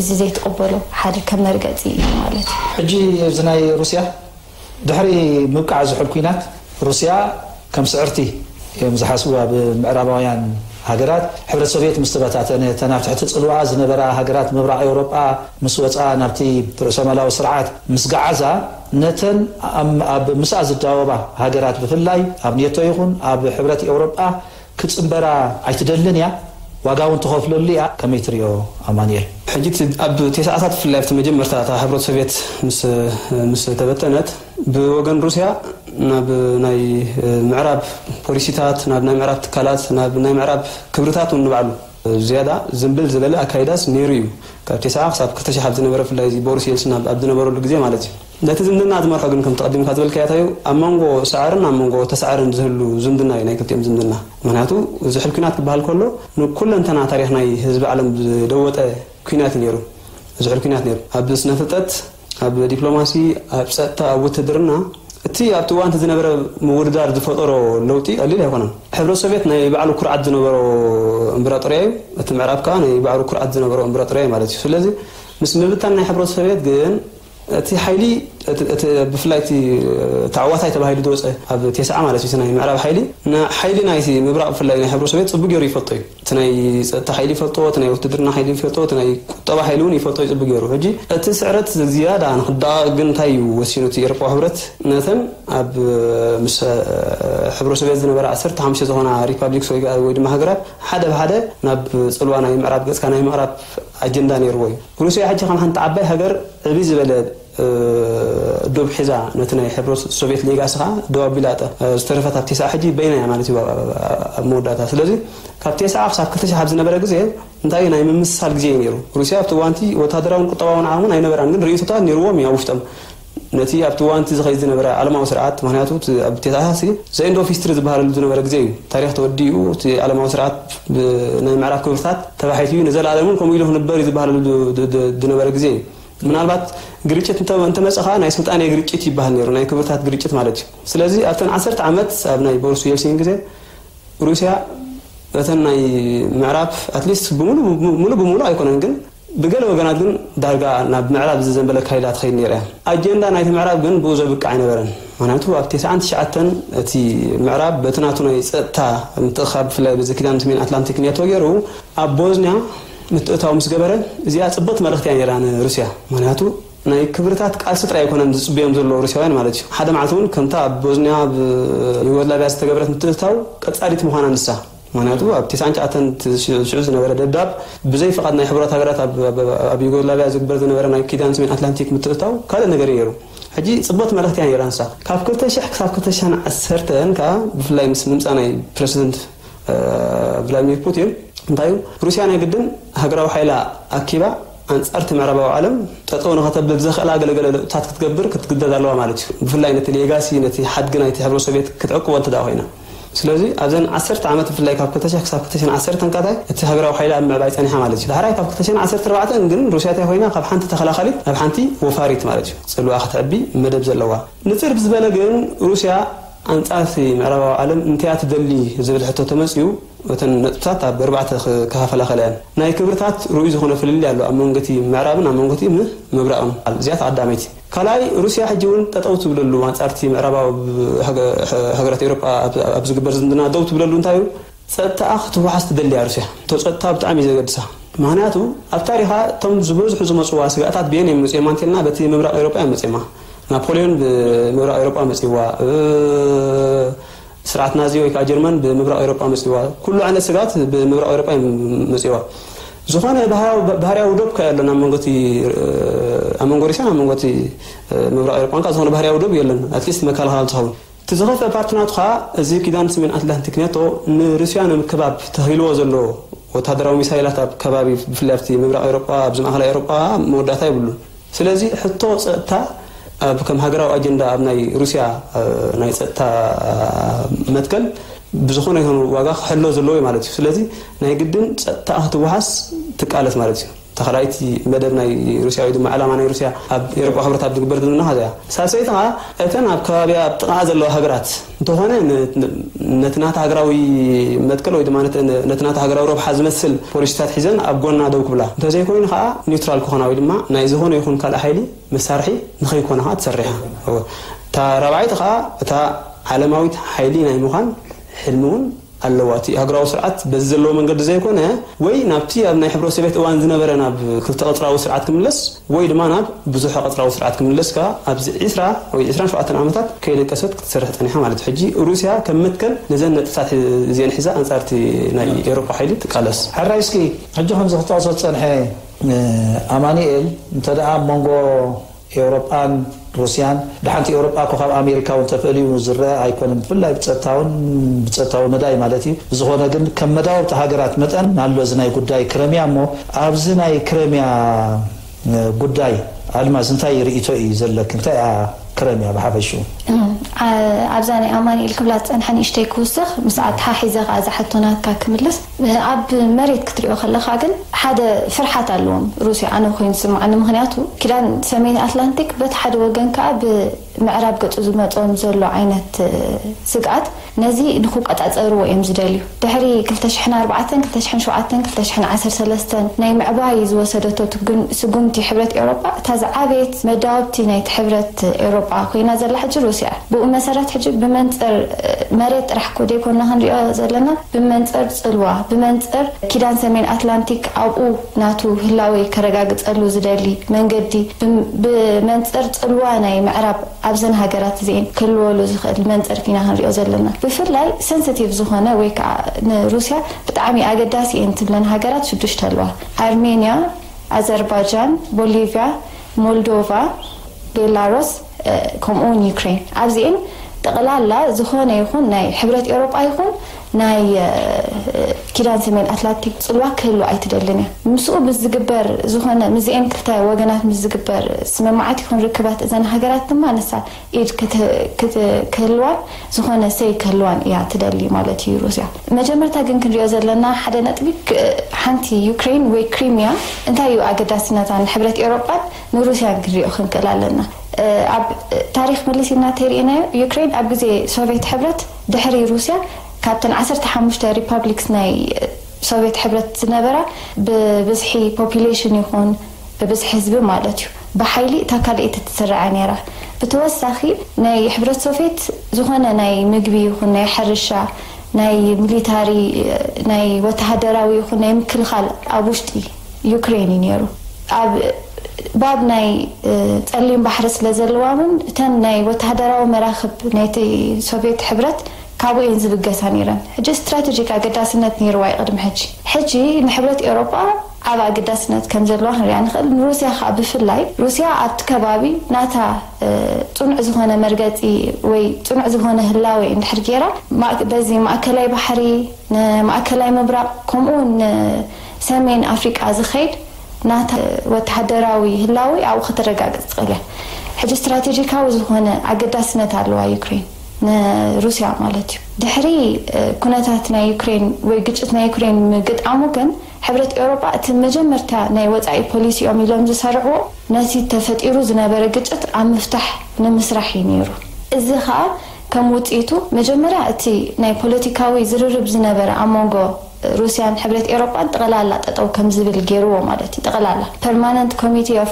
እዚ ዘይትቕበሎ ሓደ ከም መርገፂ እዩ ማለት እዩ። ሕጂ እዚ ናይ ሩስያ ድሕሪ ምብቃዕ ዝሑል ኲናት ሩስያ ከም ስዕርቲ እዮም ዝሓስቡ ኣብ ምዕራባውያን ሃገራት። ሕብረት ሶቭየት ምስ ተበታተነ፣ እተን ኣብ ትሕቲ ጽልዋኣ ዝነበራ ሃገራት ምብራቕ ኤውሮጳ ምስ ወጻ፣ ናብቲ ርእሰማላዊ ስርዓት ምስ ገዓዛ፣ ነተን ኣብ ምስኣ ዝዳወባ ሃገራት ብፍላይ ኣብ ኔቶ ይኹን ኣብ ሕብረት ኤውሮጳ ክጽንበራ ኣይትደልን እያ። ዋጋ እውን ትኸፍለሉ እያ። ከመይ ትሪኦ ኣማኑኤል? ሕጂ ኣብ ቴስዓታት ብፍላይ ኣብቲ መጀመርታ እታ ሕብረት ሶቭየት ምስ ተበተነት ብወገን ሩስያ ናብ ናይ ምዕራብ ፖሊሲታት ናብ ናይ ምዕራብ ትካላት ናብ ናይ ምዕራብ ክብርታት እውን ንባዕሉ ዝያዳ ዝንብል ዝበለ ኣካይዳስ ነይሩ እዩ። ካብ ቴስዓ ክሳብ ክልተ ሽሕ ኣብ ዝነበረ ብፍላይ እዚ ቦሪስ የልሲን ኣብ ዝነበረሉ ግዜ ማለት እዩ። ነቲ ዝምድና ዝመርሖ ግን ከምቲ ቀዲምካ ዝበልካዮ እንታይ እዩ ኣብ መንጎ ሰዓርን ኣብ መንጎ ተሰዓርን ዝህሉ ዝምድና እዩ ናይ ክልቲኦም ዝምድና። ምክንያቱ ዝሑል ኲናት ክበሃል ከሎ ንኩለንተና ታሪኽ ናይ ህዝቢ ዓለም ዝለወጠ ኲናት እዩ ነይሩ። ዝሑል ኲናት ነይሩ ኣብ ስነ ፍልጠት ኣብ ዲፕሎማሲ ኣብ ፀጥታ ኣብ ውትድርና እቲ ኣብቲ እዋን እቲ ዝነበረ ምውድዳር ዝፈጠሮ ለውጢ ቀሊል ኣይኮነን። ሕብረት ሶቪየት ናይ ባዕሉ ኩርዓት ዝነበሮ እምበራጦርያ እዩ። እቲ ምዕራብ ከዓ ናይ ባዕሉ ኩርዓት ዝነበሮ እምበራጦርያ እዩ ማለት እዩ። ስለዚ ምስ ምብታን ናይ ሕብረት ሶቪየት ግን እቲ ሓይሊ ብፍላይ እቲ ተዓዋታይ ተባሂሉ ዝወፀ ኣብ ቴስዓ ማለት እዩ ናይ ምዕራብ ሓይሊ ሓይሊ ናይቲ ምብራቕ ብፍላይ ናይ ሕብረት ሶቪየት ፅቡቅ ገይሩ ይፈልጦ እዩ። እቲ ናይ ፀጥታ ሓይሊ ይፈልጦ፣ እቲ ናይ ውትድርና ሓይሊ ይፈልጦ፣ እቲ ናይ ቁጠባ ሓይሊ እውን ይፈልጦ እዩ ፅቡቅ ገይሩ። ሕጂ እቲ ስዕረት ዝያዳ ንክደቃቅ ግን እንታይ እዩ ወሲኑ እቲ ኤውሮጳዊ ሕብረት ነተን ኣብ ምስ ሕብረ ሶቪየት ዝነበራ ዓሰርተ ሓሙሽተ ዝኾና ሪፓብሊክስ ወይ ወይ ድማ ሃገራት ሓደ ብሓደ ናብ ፅልዋ ናይ ምዕራብ ገፅካ ናይ ምቕራብ ኣጀንዳ ነይርዎ እዩ። ሩስያ ሕጂ ከም ሓንቲ ዓባይ ሃገር ዕብይ ዝበለ ዶብ ሒዛ ነቲ ናይ ሕብረት ሶቪየት ሌጋሲ ከዓ ደው ኣቢላ ዝተረፈት ኣብ ቴስዓ ሕጂ በይና እያ ማለት እዩ ኣብ መወዳእታ። ስለዚ ካብ ቴስዓ ክሳብ ክልተ ሽሕ ኣብ ዝነበረ ግዜ እንታይ ናይ ምምስሳል ግዜ እዩ ነይሩ። ሩስያ ኣብቲ እዋንቲ ወታደራውን ቁጠባውን ዓቕምን ኣይነበራን፣ ግን ርእይቶታት ነይርዎም እዩ ኣብ ውሽጦም ነቲ ኣብቲ እዋንቲ ዝኸይድ ዝነበረ ዓለማዊ ስርዓት። ምክንያቱ ኣብ ቴስዓ ሲ ዘ ኤንድ ኦፍ ሂስትሪ ዝበሃለሉ ዝነበረ ግዜ እዩ። ታሪክ ተወዲኡ እቲ ዓለማዊ ስርዓት ናይ ምዕራብ ክብርታት ተባሒቱ እዩ ንዘለኣለም እውን ከምኡ ኢሉ ክንበር እዩ ዝበሃለሉ ዝነበረ ግዜ እዩ። ምናልባት ግርጭት እንተመፀ ከዓ ናይ ስልጣኔ ግርጭት ይበሃል ነይሩ፣ ናይ ክብርታት ግርጭት ማለት እዩ። ስለዚ ኣብተን ዓሰርተ ዓመት ኣብ ናይ ቦሪስ የልሲን ግዜ ሩስያ እተን ናይ ምዕራብ ኣትሊስት ሙሉ ብሙሉ ኣይኮነን ግን ብገለ ወገናት ግን ዳርጋ ናብ ምዕራብ ዝዘንበለ ኣካይዳ ትኸይድ ነይራ እያ። ኣጀንዳ ናይቲ ምዕራብ ግን ብኡ ዘብቅዕ ኣይነበረን። ምክንያቱ ኣብ ተስዓን ትሽዓተን እቲ ምዕራብ በቲ ናቱ ናይ ጸጥታ ምትእኻብ፣ ብፍላይ በዚ ኪዳን ሰሜን ኣትላንቲክ ኔቶ ገይሩ ኣብ ቦዝንያ ምትእታው ምስ ገበረ፣ እዚኣ ጽብቕቲ መልእኽቲ እያ ነይራ ንሩስያ። ምክንያቱ ናይ ክብርታት ቃልሲ ጥራይ ኣይኮነን ዝጽበዮም ዘለዉ ሩስያውያን ማለት እዩ። ሓደ መዓልቲ እውን ከምታ ኣብ ቦዝንያ፣ ኣብ ዩጎዝላቪያ ዝተገብረት ምትእታው ቀጻሊት ምዃና ንሳ። ምክንያቱ ኣብ ተስዓን ትሽዓተን እቲ ሽዑ ዝነበረ ደብዳብ ብዘይ ፍቓድ ናይ ሕቡራት ሃገራት ኣብ፣ ኣብ፣ ኣብ ዩጎዝላቪያ ዝግበር ዝነበረ ናይ ኪዳን ሰሜን ኣትላንቲክ ምትእታው ካልእ ነገር እዩ ነይሩ። ሕጂ ጽብቕቲ መልእኽቲ እያ ነይራ ንሳ። ካብ ክልተ ሽሕ ክሳብ ክልተ ሽሕን ዓሰርተን ከኣ ብፍላይ ምስ ምምጻእ ናይ ፕረሲደንት፣ እ፣ ቭላድሚር ፑቲን እንታይ እዩ፣ ሩስያ ናይ ግድን ሃገራዊ ሓይላ ኣኪባ ኣንጻር እቲ ምዕራባዊ ዓለም ጠጠው ንኸተብል ዘኽእላ ገለገለ ለውጥታት ክትገብር ክትግደድ ኣለዋ ማለት እዩ። ብፍላይ ነቲ ሌጋሲ፣ ነቲ ሓድጊ ናይቲ ሕብረ ሶቪየት ክትዕቅቦ እንተ ደኣ ኮይና። ስለዚ ኣብዘን ዓሰርተ ዓመት ብፍላይ ካብ ክልተ ሽሕ ክሳብ ክልተ ሽሕን ዓሰርተን ካታይ እቲ ሃገራዊ ሓይላ ኣብ ምዕባይ ጸኒሓ ማለት እዩ። ዳሕራይ ካብ ክልተ ሽሕን ዓሰርተ ኣርባዕተን ግን ሩስያ እንታይ ኮይና? ካብ ሓንቲ ተኸላኻሊት ናብ ሓንቲ ወፋሪት ማለት እዩ። ጽልዋ ክትዕቢ መደብ ዘለዋ። ንጽር ብዝበለ ግን ሩስያ ኣንጻር እቲ ምዕራባዊ ዓለም እንታይ እያ ትደሊ ዝብል ሕቶ ተመጽዩ፣ እተን ነጥብታት ኣብ ኣርባዕተ ክከፋፈላ ከለያን። ናይ ክብርታት ርኡይ ዝኾነ ፍልልይ ኣሎ ኣብ መንጎ እቲ ምዕራብን ኣብ መንጎ እቲ ም-፣ ምብራቕን። እዚኣ እታ ቀዳመይቲ። ካልኣይ፣ ሩስያ ሕጂ እውን ጠጠው ትብለሉ፣ ኣንጻር እቲ ምዕራባዊ ሃገ-፣ ሃገራት ኤውሮጳ ኣብ፣ ኣብ ዝግበር ዝምድና ደው ትብለሉ እንታይ እዩ? ጸጥታኣ ክትውሓስ ትደሊ እያ ሩስያ። እቶ ጸጥታ ብጣዕሚ እዩ ዘገድሳ። ምኽንያቱ ኣብ ታሪኻ እቶም ዝበዝሑ ዝመጽዋ ስጋኣታት ብየን እዮም መጽዮም እንተልና በቲ ምብራቕ ኤውሮጳ እዮም መጽዮማ። ናፖሊዮን ብምብራቕ ኤውሮጳ መጽይዋ፣ እ፣ ስርዓት ናዚ ወይ ከዓ ጀርመን ብምብራቕ ኤውሮጳ መጽይዋ። ኩሉ ዓይነት ስጋኣት ብምብራቕ ኤውሮጳ እዮም መጽይዋ። ዝኾነ ባህርያዊ፣ ባህርያዊ ዶብ ከ ኣሎ ናብ መንጎ እቲ፣ እ፣ ኣብ መንጎ ሩስያን ኣብ መንጎ እቲ፣ እ፣ ምብራቕ ኤውሮጳን ከ ዝኾነ ባህርያዊ ዶብ የለን። ኣትሊስት መከላኸሊ ትኸውን። እቲ ዝኸፍአ ፓርቲ ናቱ ኸኣ፣ እዚ ኪዳን ሰሜን ኣትላንቲክ ኔቶ ንሩስያ ንምክባብ ተኺልዎ ዘሎ ወታደራዊ ሚሳይላት ኣብ ከባቢ፣ ብፍላይ ኣብቲ ምብራቕ ኤውሮጳ፣ ኣብዚ ማእከላይ ኤውሮጳ መወዳእታ የብሉን። ስለዚ ሕቶ ጸጥታ ኣብ፣ ከም ሃገራዊ ኣጀንዳ ኣብ ናይ ሩስያ፣ እ፣ ናይ ጸጥታ መትከል ብዝኾነ ይኹን ዋጋ ክሕሎ ዘለዎ እዩ ማለት እዩ። ስለዚ ናይ ግድን ጸጥታ ክትወሓስ ትቃለስ ማለት እዩ። ተኸላይቲ መደብ ናይ ሩስያ ወይ ድማ ዕላማ ናይ ሩስያ ኣብ ኤውሮጳ ሕብረት ኣብ ዝግበር ዝምድና እዚኣ። ሳልሰይቲ ኸዓ እተን ኣብ ከባቢያ ኣብ ጥቓ ዘለዋ ሃገራት እንተኾነ ነ-፣ ነ-፣ ነቲ ናታ ሃገራዊ መትከል ወይ ድማ ነቲ፣ ነቲ ናታ ሃገራዊ ረብሓ ዝመስል ፖሊሲታት ሒዘን ኣብ ጎና ደው ክብላ። እንተዘይኮይኑ ኸዓ ኒውትራል ክኾና ወይ ድማ ናይ ዝኾነ ይኹን ካልእ ሓይሊ መሳርሒ ንኸይኮና ኸዓ ትሰርሕ እያ። እወ። እታ ራብዓይቲ ኸዓ እታ ዓለማዊት ሓይሊ ናይ ምዃን ሕልሚ እውን ኣለዋ። እቲ ሃገራዊ ስርዓት በዚ ዘለዎ መንገዲ ዘይኮነ፣ ወይ ናብቲ ኣብ ናይ ሕብረ ሶቪየት እዋን ዝነበረ ናብ ክልተ ቅጽራዊ ስርዓት ክምለስ፣ ወይ ድማ ናብ ብዙሕ ቅጽራዊ ስርዓት ክምለስ ከኣ ኣብዚ ዕስራ ወይ ዕስራን ሸውዓተን ዓመታት ከይደቀሰት ክትሰርሕ ጸኒሓ ማለት እዩ። ሕጂ ሩስያ ከም መትከል ነዘን ነጥብታት እዚአን ሒዛ ኣንጻር እቲ ናይ ኤውሮጳ ሓይሊ ትቃለስ። ሕራይ እስኪ ሕጂ ከምዚ ክጠቕሶ ዝጸንሐ፣ እ፣ ኣማኑኤል፣ እንተ ደኣ ኣብ መንጎ ኤውሮጳን ሩስያን፣ ደሓንቲ ኤውሮጳ እኮ ካብ ኣሜሪካ እውን ተፈልዩ ዝረአ ኣይኮነን። ብፍላይ ብጸጥታውን፣ ብጸጥታዊ መዳይ ማለት እዩ። ብዝኾነ ግን ከም መዳወብቲ ሃገራት መጠን ኣሎ እዚ ናይ ጉዳይ ክረምያ እሞ፣ ኣብዚ ናይ ክረምያ፣ እ፣ ጉዳይ ኣልማዝ እንታይ ርእይቶ እዩ ዘለኪ? እንታይ እያ ክረምያ ብሓፈሽኡ? እም፣ ኣ-፣ ኣብዛ ናይ ኣማኑኤል ክብላ ዝጸንሐ ንእሽተይ ክውስኽ፣ ምስኣ ተሓሒዘ ከኣ እዛ ሕቶ ናትካ ክምልስ። ኣብ መሬት ክትሪኦ ከለኻ ግን ሓደ ፍርሓት ኣለዎም ሩስያ፣ ኣነ ኮይኑ ዝስምዓኒ። ምኽንያቱ ኪዳን ሰሜን ኣትላንቲክ በቲ ሓደ ወገን ከኣ ብምዕራብ ገጹ ዝመጾም ዘሎ ዓይነት፣ እ፣ ስግኣት ነዚ ንክቆጻጸርዎ እዮም ዝደልዩ። ድሕሪ ክልተ ሽሕን ኣርባዕተን፣ ክልተ ሽሕን ሸውዓተን፣ ክልተ ሽሕን ዓሰርተ ሰለስተን ናይ ምዕባይ ዝወሰደቶ ትጉን-፣ ስጉምቲ ሕብረት ኤውሮጳ፣ እታ ዝዓበየት መዳወብቲ ናይቲ ሕብረት ኤውሮጳ ኮይና ዘላ ሕጂ ሩስያ እያ። ብኡ መሰረት ሕጂ ብመንጽር፣ እ፣ መሬት ጥራሕ እኮ ዘይኮና ክንሪኦ ዘለና፣ ብመንጽር ጽልዋ፣ ብመንጽር ኪዳን ሰሜን ኣትላንቲክ ኣብኡ ናቱ ህላወ ከረጋግጸሉ ዝደሊ መንገዲ፣ ብም-፣ ብመንጽር ጽልዋ ናይ ምዕራብ ኣብዘን ሃገራት እዚኤን ክህልወሉ ዝኽእል መንጽር ኢና ክንሪኦ ዘለና። ብፍላይ ሰንሲቲቭ ዝኾነ ወይ ከዓ ንሩስያ ብጣዕሚ ኣገዳሲ እየን ትብለን ሃገራት ሽዱሽተ ኣለዋ። ኣርሜንያ፣ ኣዘርባጃን፣ ቦሊቭያ፣ ሞልዶቫ፣ ቤላሩስ፣ እ፣ ከምኡውን ዩክሬን። ኣብዚኤን ጠቕላላ ዝኾነ ይኹን ናይ ሕብረት ኤውሮጳ ይኹን ናይ፣ እ፣ ኪዳን ሰሜን ኣትላንቲክ ጽልዋ ክህሉ ኣይትደልን እያ። ምስኡ ምስ ዝግበር ዝኾነ፣ ምስዚኤን ክልተ ወገናት ምስ ዝግበር ስምምዓት ይኹን ርክባት እዘን ሃገራት ድማ ንሳ ኢድ ክት-፣ ክት-፣ ክህልዋን ዝኾነ ሰይ ክህልዋን እያ ትደሊ ማለት እዩ ሩስያ። መጀመርታ ግን ክንሪኦ ዘለና ሓደ ነጥቢ ክ-፣ ሓንቲ ዩክሬን ወይ ክሪሚያ እንታይ እዩ ኣገዳስነታ ንሕብረት ኤውሮጳን ንሩስያን ክንሪኦ ክንክእል ኣለና። እ፣ ኣብ ታሪኽ መሊስና እንተሪእናዮ ዩክሬን ኣብ ግዜ ሶቪየት ሕብረት ድሕሪ ሩስያ ካብተን ዓሰርተ ሓሙሽተ ሪፓብሊክስ ናይ ሶቪየት ሕብረት ዝነበራ ብብዝሒ ፖፒሌሽን ይኹን ብብዝሒ ህዝቢ ማለት እዩ፣ ብሓይሊ እታ ካልኣይቲ ትስራዓ ነይራ። ብተወሳኺ ናይ ሕብረት ሶቪየት ዝኾነ ናይ ምግቢ ይኹን ናይ ሕርሻ፣ ናይ ሚሊታሪ፣ ናይ ወተሃደራዊ ይኹን ናይ ምክልኻል ኣብ ውሽጢ ዩክሬን እዩ ነይሩ። ኣብ ባብ ናይ ጸሊም ባሕሪ ስለ ዘለዋ እውን እተን ናይ ወተሃደራዊ መራኽብ ናይቲ ሶቪየት ሕብረት ካብኡ እየን ዝብገሳ ነይረን። ሕጂ ስትራቴጂክ ኣገዳስነት ነይርዋ እዩ ቅድሚ ሕጂ። ሕጂ ንሕብረት ኤውሮጳ ዓብ ኣገዳስነት ከም ዘለዋ ክንሪኣ ንኽእል። ንሩስያ ከዓ ብፍላይ፣ ሩስያ ኣብቲ ከባቢ ናታ ጽኑዕ ዝኾነ መርገፂ ወይ ጽኑዕ ዝኾነ ህላወ እንድሕር ገይራ፣ በዚ ማእከላይ ባሕሪ፣ ንማእከላይ ምብራቕ፣ ከምኡ እውን ንሰሜን ኣፍሪቃ ዝኸይድ ናታ ወተሃደራዊ ህላዊ ኣብኡ ከተረጋግጽ ትኽእል እያ። ሕጂ ስትራቴጂካዊ ዝኾነ ኣገዳስነት ኣለዋ ዩክሬን፣ ንሩስያ ማለት እዩ። ድሕሪ ኩነታት ናይ ዩክሬን ወይ ግጭት ናይ ዩክሬን ምግጣሙ ግን፣ ሕብረት ኤውሮጳ እቲ መጀመርታ ናይ ወጻኢ ፖሊሲኦም ኢሎም ዝሰርዕዎ ነቲ ተፈጢሩ ዝነበረ ግጭት ኣብ ምፍታሕ ንምስራሕ እዩ ነይሩ። እዚ ኸኣ ከም ውጽኢቱ መጀመርያ እቲ ናይ ፖለቲካዊ ዝርርብ ዝነበረ ኣብ መንጎ ሩስያን ሕብረት ኤውሮጳን ጠቕላላ ጠጠው ከም ዝብል ገይርዎ ማለት እዩ። ጠቕላላ ፐርማነንት ኮሚቴ ኦፍ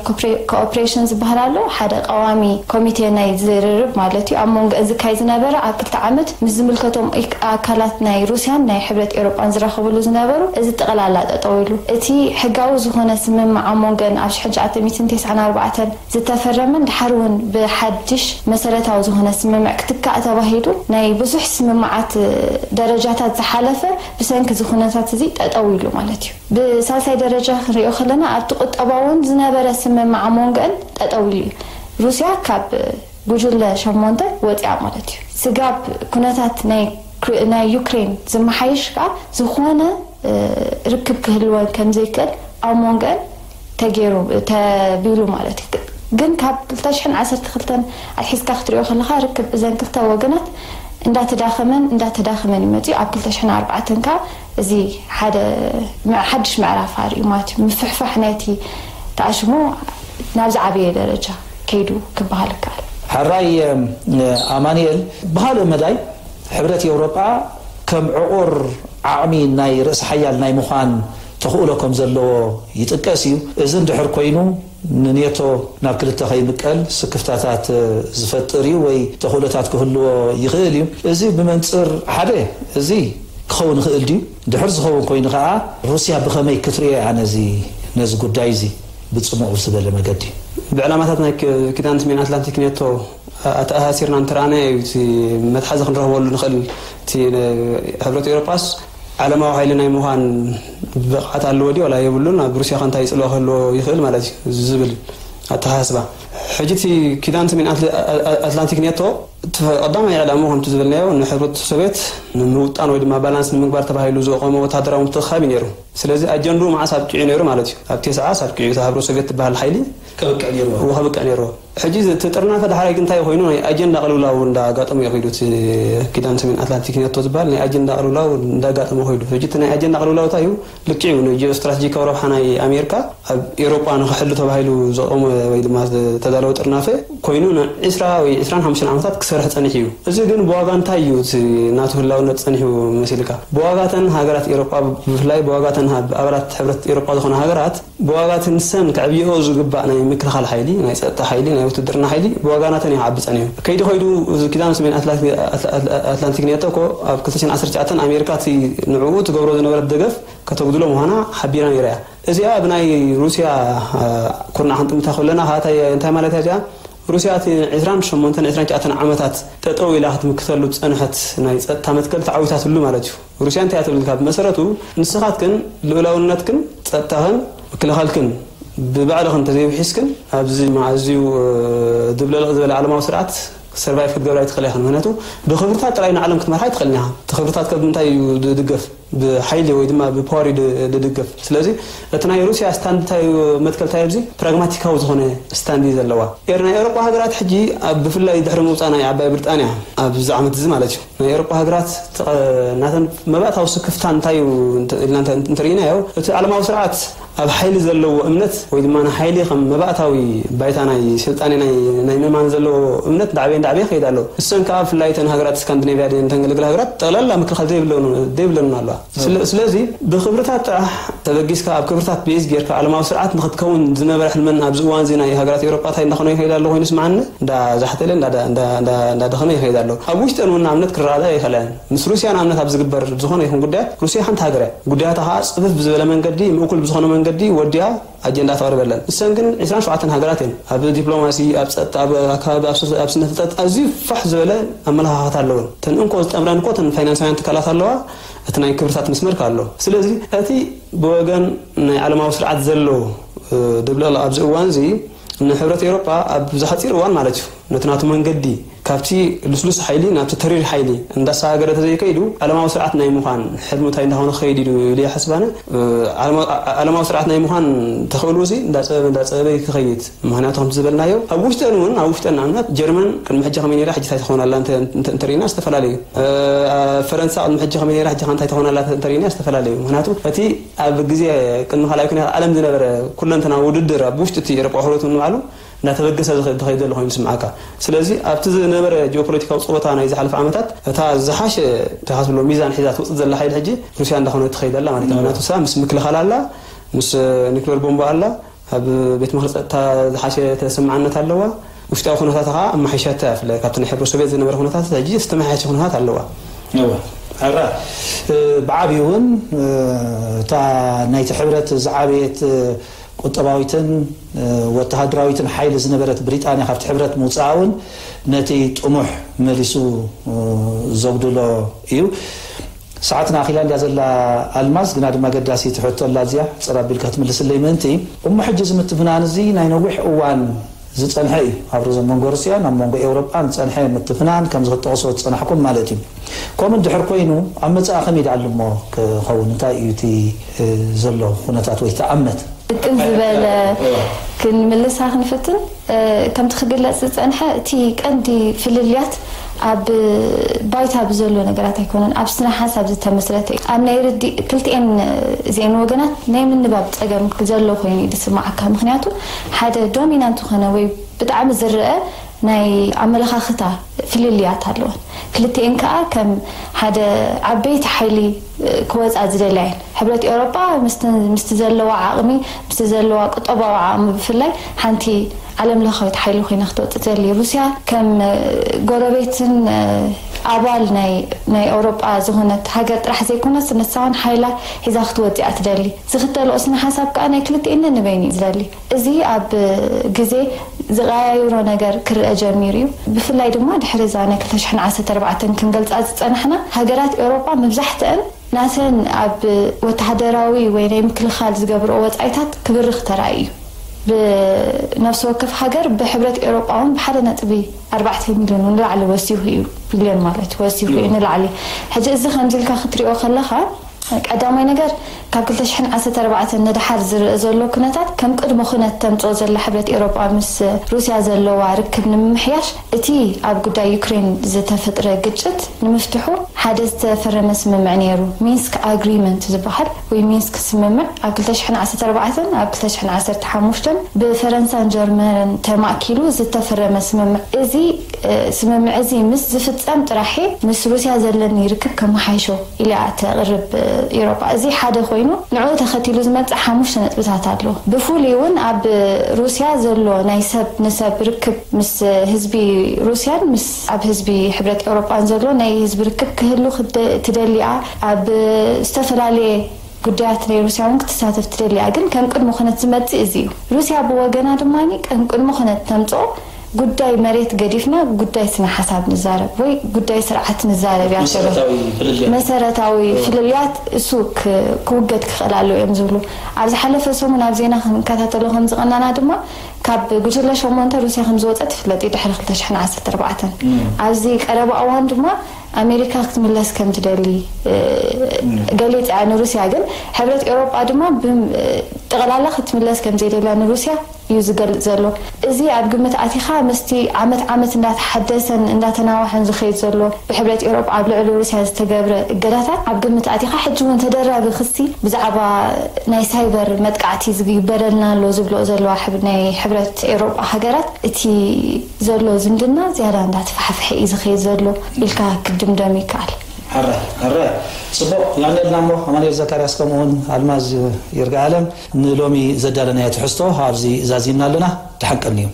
ኮኦፕሬሽን ዝበሃል ኣሎ። ሓደ ቀዋሚ ኮሚቴ ናይ ዝርርብ ማለት እዩ። ኣብ መንጎ ዝካይ ዝነበረ ኣብ ክልተ ዓመት ምስ ዝምልከቶም ኣካላት ናይ ሩስያን ናይ ሕብረት ኤውሮጳን ዝራኸብሉ ዝነበሩ፣ እዚ ጠቕላላ ጠጠው ኢሉ። እቲ ሕጋዊ ዝኾነ ስምምዕ ኣብ መንጎን ኣብ ሽሕን ትሽዓተ ሚእትን ተስዓን ኣርባዕተን ዝተፈረመን ድሓር እውን ብሓድሽ መሰረታዊ ዝኾነ ስምምዕ ክትካእ ተባሂሉ ናይ ብዙሕ ስምምዓት ደረጃታት ዝሓለፈ ብሰንኪ እዚ ኩነታት እዚ ጠጠው ኢሉ ማለት እዩ። ብሳልሳይ ደረጃ ክንሪኦ ከለና ኣብቲ ቁጠባ እውን ዝነበረ ስምምዕ ኣብ መንጎን ጠጠው ኢሉ እዩ። ሩስያ ካብ ጉጅለ ሸሞንተ ወፂኣ ማለት እዩ። ስጋብ ኩነታት ናይ ናይ ዩክሬን ዝመሓየሽ ከዓ ዝኾነ ርክብ ክህልወን ከም ዘይክእል ኣብ መንጎን ተገይሩ ተቢሉ ማለት እዩ። ግን ካብ ክልተ ሽሕን ዓሰርተ ክልተን ኣትሒዝካ ክትሪኦ ከለካ ርክብ እዘን ክልተ ወገናት እንዳተዳኸመን እንዳተዳኸመን ይመፅእ። ኣብ ክልተ ሽሕን ኣርባዕተን ከዓ እዚ ሓደ ሓድሽ ምዕራፍ ኣርእዩ ማለት እዩ። ምፍሕፋሕ ናይቲ ተኣሽሞ ናብ ዝዓበየ ደረጃ ከይዱ ክበሃል ይከኣል። ሕራይ ኣማንኤል፣ ብካልእ መዳይ ሕብረት ኤውሮጳ ከም ዕቑር ዓቕሚ ናይ ርእሲ ሓያል ናይ ምዃን ተኽእሎ ከም ዘለዎ ይጥቀስ እዩ። እዚ እንድሕር ኮይኑ ንኔቶ ናብ ክልተ ከይምቀል ስክፍታታት ዝፈጥር እዩ ወይ ተኽእሎታት ክህልዎ ይኽእል እዩ። እዚ ብመንፅር ሓደ እዚ ክኸውን ይኽእል ድዩ? ድሕር ዝኸውን ኮይኑ ከዓ ሩስያ ብኸመይ ክትርእዮ እያ ነዚ ነዚ ጉዳይ እዚ ብፅሙቕ ዝበለ መገዲ? ብዕላማታት ናይ ኪዳን ሰሜን ኣትላንቲክ ኔቶ ኣተኣሳሲርና እንተረኣናዮ እዩ እቲ መትሓዚ ክንረኽበሉ ንኽእል። እቲ ሕብረት ኤውሮጳስ ዓለማዊ ሓይሊ ናይ ምዃን ብቕዓት ኣለዎ ድዩ ዋላ የብሉን፣ ኣብ ሩስያ ከ እንታይ ይፅልዋ ክህልዎ ይኽእል ማለት እዩ ዝብል ኣተሓሳስባ። ሕጂ እቲ ኪዳን ሰሜን ኣትላንቲክ ኔቶ ቀዳማይ ዕላምኡ ከምቲ ዝበልናዮ ንሕብረት ሶቬት ንምውጣን ወይ ድማ ባላንስ ንምግባር ተባሂሉ ዝቆመ ወታደራዊ ምትእኽኻብ እዩ ነይሩ። ስለዚ ኣጀንድኡ መዓስ ኣብቂዑ ነይሩ ማለት እዩ? ኣብ ቴስዓስ ኣብቂዑ፣ እታ ሕብረት ሶቬት ትበሃል ሓይሊ ከብቅዕ ነይርዎ። እዎ ከብቅዕ ነይርዎ። ሕጂ እዚ እቲ ጥርናፈ ዳሕራይ ግን እንታይ ኮይኑ ናይ ኣጀንዳ ቅልውላው እንዳጋጠሞ እዩ ከይዱ። እቲ ኪዳን ሰሜን ኣትላንቲክ ኔቶ ዝበሃል ናይ ኣጀንዳ ቅልውላው እንዳጋጠሞ ከይዱ። ሕጂ እቲ ናይ ኣጀንዳ ቅልውላው እንታይ እዩ? ልክዕ እዩ ንጂኦ ስትራቴጂካዊ ረብሓ ናይ ኣሜሪካ ኣብ ኤውሮጳ ንኽሕሉ ተባሂሉ ዝቐመ ወይ ድማ ዝተዳለወ ጥርናፈ ኮይኑ ንዒስራ ወይ ዒስራን ሓሙሽተን ዓመታት ክሰርሕ ጸኒሑ እዩ። እዚ ግን ብዋጋ እንታይ እዩ እቲ ናቱ ህላውነት ጸኒሑ መሲልካ? ብዋጋ እተን ሃገራት ኤውሮጳ ብፍላይ ብዋጋ እተን ኣባላት ሕብረት ኤውሮጳ ዝኾና ሃገራት ብዋጋ እተን ንሰን ከዕብይኦ ዝግባእ ናይ ምክልኻል ሓይሊ፣ ናይ ጸጥታ ሓይሊ፣ ናይ ውትድርና ሓይሊ ብዋጋ ናተን እዩ ክዓቢ ጸኒሑ። ከይዱ ከይዱ እዚ ኪዳን ሰሜን ኣትላንቲክ ኔቶ እኮ ኣብ ክልተ ሽሕን ዓሰርተ ትሽዓተን ኣሜሪካ እቲ ንዕኡ ትገብሮ ዝነበረት ደገፍ ከተጉድሎ ምዃና ሓቢራ ነይራ እያ። እዚኣ ብናይ ሩስያ ኩርናዕ ክንጥምታ ከለና ከኣ እንታይ ማለት እያ እዚኣ? ሩስያ እቲ ዒስራን ሸሞንተን ዒስራን ትሽዓተን ዓመታት ጠጠው ኢላ ክትምክተሉ ዝጸንሐት ናይ ጸጥታ መትከል ተዓዊታትሉ ማለት እዩ። ሩስያ እንታይ እያ ትብልካ? ብመሰረቱ ንስኻትክን ልኡላውነትክን ጸጥታኽን ምክልኻልክን ብባዕልኽን እንተዘይውሒስክን ኣብዚ ኣዝዩ ድብለልቕ ዝበለ ዓለማዊ ስርዓት ሰርቫይቭ ክትገብራ ኣይትኽእላ ኢኽን። ምኽንያቱ ብኽብርታት ጥራይ ንዓለም ክትመርሓ ኣይትኽእልን ኢኻ። እቲ ክብርታት ከ ብምንታይ እዩ ዝድገፍ? ብሓይሊ ወይ ድማ ብፓወር እዩ ዝድገፍ። ስለዚ እቲ ናይ ሩስያ ስታንድ እንታይ እዩ መትከል እንታይ ኣብዚ ፕራግማቲካዊ ዝኾነ ስታንድ እዩ ዘለዋ። ኤር ናይ ኤውሮጳ ሃገራት ሕጂ ኣብ ብፍላይ ድሕሪ ምውፃእ ናይ ዓባይ ብሪጣንያ ኣብዚ ዓመት እዚ ማለት እዩ ናይ ኤውሮጳ ሃገራት ናተን መባእታዊ ስክፍታ እንታይ እዩ ኢልና እንተርኢናዮ እቲ ዓለማዊ ስርዓት ኣብ ሓይሊ ዘለዎ እምነት ወይ ድማ ንሓይሊ ከም መባእታዊ ባይታ ናይ ስልጣኔ ናይ ምእማን ዘለዎ እምነት እንዳዕበየ እንዳዕበየ ይኸይድ ኣሎ። እሰን ከዓ ብፍላይ እተን ሃገራት ስካንዲኔቭያ ድየን እተን ገለገለ ሃገራት ጠቕላላ ምክልኻል ዘይብለን ኣለዋ። ስለዚ ብክብርታት ጥራሕ ተበጊስካ ኣብ ክብርታት ቤዝ ጌርካ ዓለማዊ ስርዓት ንክትከውን ዝነበረ ሕልመን ኣብዚ እዋን እዚ ናይ ሃገራት ኤውሮጳ እንታይ እንዳኾነ ይኸይድ ኣሎ ኮይኑ ስምዓኒ፣ እንዳዛሕተለ እንዳደኸነ ይኸይድ ኣሎ። ኣብ ውሽጠን እውን ንኣብነት ክረዳዳ ይኸለን። ምስ ሩስያ ንኣብነት ኣብ ዝግበር ዝኾነ ይኹን ጉዳያት ሩስያ ሓንቲ ሃገር እያ። ጉዳያታ ከዓ ፅፍፍ ብዝበለ መንገዲ ምእኩል ብዝኾነ መንገዲ ወዲያ ኣጀንዳ ተቕርበለን። እሰን ግን ዕስራን ሸውዓተን ሃገራት እየን። ኣብ ዲፕሎማሲ፣ ኣብ ጸጥታ፣ ኣብ ኣካባቢ፣ ኣብ ስነ ፍልጠት ኣዝዩ ፋሕ ዝበለ ኣመለኻኸት ኣለወን። ተን እንኮ ዝጠምረን እኮ ተን ፋይናንሳውያን ትካላት ኣለዋ። እቲ ናይ ክብርታት መስመር ኣሎ። ስለዚ እቲ ብወገን ናይ ዓለማዊ ስርዓት ዘሎ ድብልቕልቕ ኣብዚ እዋን እዚ ንሕብረት ኤውሮጳ ኣብ ዝሓፂር እዋን ማለት እዩ ነቲ ናቱ መንገዲ ካብቲ ልስሉስ ሓይሊ ናብቲ ተሪር ሓይሊ እንዳሰጋገረ ተዘይከይዱ ዓለማዊ ስርዓት ናይ ምዃን ሕልሙ እንታይ እንዳኾነ ክኸይድ ኢሉ ኢሉ ይሓስብ ኣነ። ዓለማዊ ስርዓት ናይ ምዃን ተኽእሉ እዚ እንዳፀበበ እንዳፀበበ ክኸይድ። ምክንያቱ ከምቲ ዝበልናዮ ኣብ ውሽጠን እውን ኣብ ውሽጠን ንኣብነት ጀርመን ቅድሚ ሕጂ ከመይ ነይራ ሕጂ እንታይ ትኸውን ኣላ እንተሪእና ዝተፈላለዩ። ፈረንሳ ቅድሚ ሕጂ ከመይ ነይራ ሕጂ እንታይ ትኸውን ኣላ እንተሪእና ዝተፈላለዩ። ምክንያቱ እቲ ኣብ ግዜ ቅድሚ ካልኣይ ኩነታት ዓለም ዝነበረ ኩለንተና ውድድር ኣብ ውሽጢ እቲ ኤሮጳ ሕብረት ንባዕሉ እናተበገሰ ዝኸይድ ዘሎ ኮይኑ ስምዓካ። ስለዚ ኣብቲ ዝነበረ ጂኦፖለቲካዊ ፀወታ ናይ ዝሓለፈ ዓመታት እታ ዝሓሸ ተካትሎ ሚዛን ሒዛ ትወፅእ ዘላ ሓይሊ ሕጂ ሩስያ እንዳኾነ ትኸይድ ኣላ ማለት እዩ። ምክንያቱ እሳ ምስ ምክልኻል ኣላ፣ ምስ ኒክሌር ቦምባ ኣላ፣ ኣብ ቤት ምኽሪ ፀጥታ ዝሓሸ ተሰማዕነት ኣለዋ። ውሽጣዊ ኩነታት ከዓ ኣማሓይሻታ እያ። ብፍላይ ካብቲ ናይ ሕብረ ሶቪየት ዝነበረ ኩነታት ሕጂ ዝተመሓየሸ ኩነታት ኣለዋ። እወ፣ ሕራ፣ ብዓብዩ እውን እታ ናይቲ ሕብረት ዝዓበየት ቁጠባዊትን ወተሃደራዊትን ሓይሊ ዝነበረት ብሪጣንያ ካብቲ ሕብረት ምውፅኣ እውን ነቲ ጥሙሕ መሊሱ ዘጉድሎ እዩ። ሰዓትና ኣኺላ እንድያ ዘላ ኣልማዝ፣ ግና ድማ ገዳሲት ሕቶ ኣላ እዚኣ፣ ሕፅር ኣቢልካ ክትምልስለይ ምእንቲ። እሞ ሕጂ እዚ ምትፍናን እዚ ናይ ነዊሕ እዋን ዝፀንሐ እዩ። ኣብ ርዞም መንጎ ሩስያን ኣብ መንጎ ኤውሮጳን ዝፀንሐ ምትፍናን ከምዚ ክትጠቕሶ ዝፀናሕኩም ማለት እዩ። ከምኡ እንድሕር ኮይኑ ኣብ መጻኢ ከመይ ደኣ ኣሎ እሞ ክኸውን? እንታይ እዩ እቲ ዘሎ ኩነታት ወይ ተኣመት? ቅን ዝበለ ክንምልሳ ክንፍትን። ከምቲ ክግለጽ ዝጸንሐ እቲ ቀንዲ ፍልልያት ኣብ ባይታ ብዘሎ ነገራት ኣይኮነን፣ ኣብ ስነ ሓሳብ ዝተመስረተ እዩ። ኣብ ናይ ርዲ ክልቲኤን እዚኤን ወገናት ናይ ምንባብ ጸገም ዘሎ ኮይኑ እዩ ዝስማዓካ። ምክንያቱ ሓደ ዶሚናንት ዝኾነ ወይ ብጣዕሚ ዝረአ ናይ ኣመለኻኽታ ፍልልያት ኣለወን። ክልቲኤን ከኣ ከም ሓደ ዓበይቲ ሓይሊ ክወጻ ዝደልያ እየን። ሕብረት ኤውሮጳ ምስቲ ዘለዋ ዓቕሚ፣ ምስቲ ዘለዋ ቁጠባዊ ዓቕሚ ብፍላይ ሓንቲ ዓለም ለኻዊት ሓይሊ ኮይና ክትወጽእ ትደሊ። ሩስያ ከም ጎረቤትን ኣባል ናይ ናይ ኤውሮጳ ዝኾነት ሃገር ጥራሕ ዘይኮነስ ንሳ እውን ሓይላ ሒዛ ክትወጽእ እያ ትደሊ። ዝኽተልኦ ስነ ሓሳብ ከኣ ናይ ክልቲኤን ነንበይኑ እዩ ዝደሊ። እዚ ኣብ ግዜ ዝቐያይሮ ነገር ክረኣ ጀሚሩ እዩ። ብፍላይ ድማ ድሕሪ እዛ ናይ ክልተ ሽሕን ዓሰርተ ኣርባዕተን ክንገልጻ ዝጸናሕና ሃገራት ኤውሮጳ መብዛሕትአን ናተን ኣብ ወተሃደራዊ ወይ ናይ ምክልኻል ዝገብርኦ ወጻኢታት ክብርኽ ተራእዩ እዩ። ብነፍሲ ወከፍ ሃገር ብሕብረት ኤውሮጳ እውን ብሓደ ነጥቢ ኣርባዕተ ሚልዮን ንላዕሊ ወሲኹ እዩ። ቢልዮን ማለት ወሲኹ እዩ ንላዕሊ። ሕጂ እዚ ከምዚ ኢልካ ክትሪኦ ከለኻ ቀዳማይ ነገር ካብ ክልተ ሽሕን ዓሰርተ ኣርባዕተን ንደሓር ዝረአ ዘሎ ኩነታት ከም ቅድመ ኩነት ተምጽኦ ዘላ ሕብረት ኤውሮጳ ምስ ሩስያ ዘለዋ ርክብ ንምምሕያሽ እቲ ኣብ ጉዳይ ዩክሬን ዝተፈጥረ ግጭት ንምፍትሑ ሓደ ዝተፈረመ ስምምዕ ነይሩ፣ ሚንስክ ኣግሪመንት ዝበሃል ወይ ሚንስክ ስምምዕ ኣብ ክልተ ሽሕን ዓሰርተ ኣርባዕተን ኣብ ክልተ ሽሕን ዓሰርተ ሓሙሽተን ብፈረንሳን ጀርመንን ተማእኪሉ ዝተፈረመ ስምምዕ። እዚ ስምምዕ እዚ ምስ ዝፍጸም ጥራሕ ምስ ሩስያ ዘለኒ ርክብ ከመሓይሾ ኢላ እያ ተቕርብ ኤውሮጳ። እዚ ሓደ ኮይኑ ንዕኡ ተኸቲሉ ዝመጽእ ሓሙሽተ ነጥብታት ኣሎ። ብፍሉይ እውን ኣብ ሩስያ ዘሎ ናይ ሰብ ንሰብ ርክብ ምስ ህዝቢ ሩስያን ምስ ኣብ ህዝቢ ሕብረት ኤውሮጳን ዘሎ ናይ ህዝቢ ርክብ ክህሉ ትደሊኣ ኣብ ዝተፈላለየ ጉዳያት ናይ ሩስያ እውን ክትሳተፍ ትደሊያ ግን ከም ቅድሚ ኩነት ዝመጽእ እዚ እዩ። ሩስያ ብወገና ድማ ከም ቅድሚ ኩነት ተምጽኦ ጉዳይ መሬት ገዲፍና ጉዳይ ስነ ሓሳብ ንዛረብ ወይ ጉዳይ ስርዓት ንዛረብ እያ ትብል። መሰረታዊ ፍልልያት እሱ ክውገድ ክኽእል ኣለዎ እዮም ዝብሉ። ኣብ ዝሓለፈ ሰሙን ኣብ ዜና ክንከታተሎ ከም ዝቐናና ድማ ካብ ጉጅለ ሸሞንተ ሩስያ ከም ዝወፀት ይፍለጥ እዩ ድሕሪ ክልተ ሽሕን ዓሰርተ ኣርባዕተን። ኣብዚ ቀረባ እዋን ድማ ኣሜሪካ ክትምለስ ከም ትደሊ ገሊፃ እያ ንሩስያ። ግን ሕብረት ኤውሮጳ ድማ ጠቕላላ ክትምለስ ከም ዘይደልያ ንሩስያ እዩ ዝገልጽ ዘሎ። እዚ ኣብ ግምት ኣቲኻ ምስቲ ዓመት ዓመት እንዳተሓደሰን እንዳተናዋሐን ዝኸይድ ዘሎ ብሕብረት ኤውሮጳ ኣብ ልዕሊ ሩስያ ዝተገብረ እገዳታት ኣብ ግምት ኣቲኻ ሕጂ እውን ተደራቢ ክሲ ብዛዕባ ናይ ሳይበር መጥቃዕቲ ዝግበረልና ኣሎ ዝብሎ ዘለዋ ናይ ሕብረት ኤውሮጳ ሃገራት እቲ ዘሎ ዝምድና ዝያዳ እንዳተፋሕፈሐ እዩ ዝኸይድ ዘሎ ኢልካ ክድምደም ይከኣል። ሕራይ ሕራይ። ጽቡቕ፣ የቐንየልና። እሞ ኣማኑኤል ዘካርያስ ከምኡውን ኣልማዝ ይርጋኣለም፣ ንሎሚ ዘዳለናዮ ትሕዝቶ ኣብዚ ዛዚምና ኣለና። ደሓን ቀንዩ።